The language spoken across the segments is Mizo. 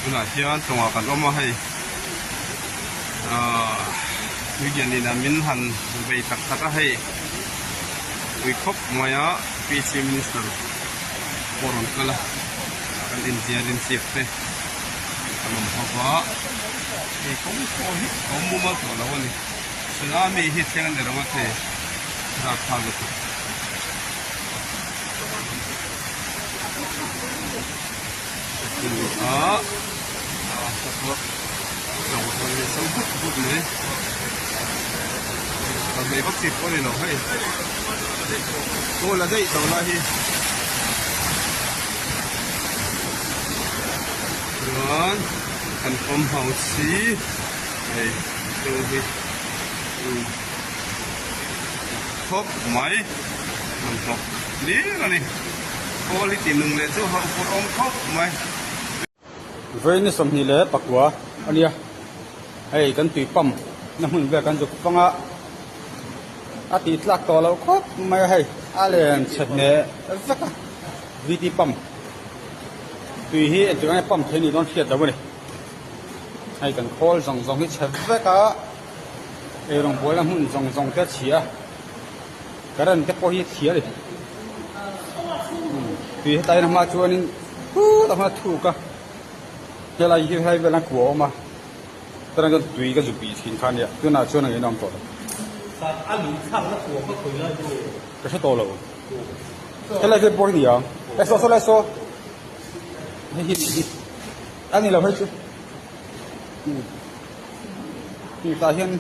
Tunah hian tawngah kan awm a hei ahh tuilian in a min han vei tak tak a hei pui khawp mai a P C minister pawh a rawn kal a kan inzial inziak te a lawm ho va hei kawng pawh hi a awm mumal tawh lo a ni tsunami hi thleng a ni reng a thei rapthlak lutuk. Chuan kan pump house hi hei thil hi khawp mai hmanhmawh hlir a ni. Khawl hi ti nung leh chu hauh pawh awm khawp mai. Vawiin 24 a nia, hei kan tui pump na hmun vel kan zuk fang a, a tih tlak tawh loh khawp mai a hei a len chhe hneh vek a VT pump tui hi engtik ang nge pump thei a nih dawn hriat loh a ni, hei kan khawl zawng zawng hi chhe vek a, eirawng buaina hmun zawng zawng te a chhia a. Current te pawh hi a thli a ni tui hetlai in a hma chuanin khutah khuan a thuk a helai hi helai velah kua a awm a chuan chuan tui ka zu pih thin kha a nia tunah chuan ang in a awm tawh lo ka hre tawh lo helai vel pawh hi a ni ang e saw saw lai saw hei hi a ni lo hei chu. Tah hian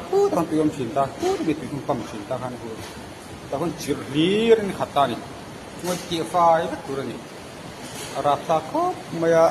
khutah khan tui a awm thin ta khutah mi tui khan pump thin ta khan tah khan chirh hlir in a khat ta a ni chuan tih fai vek tur a ni a rapthlak khawp mai a.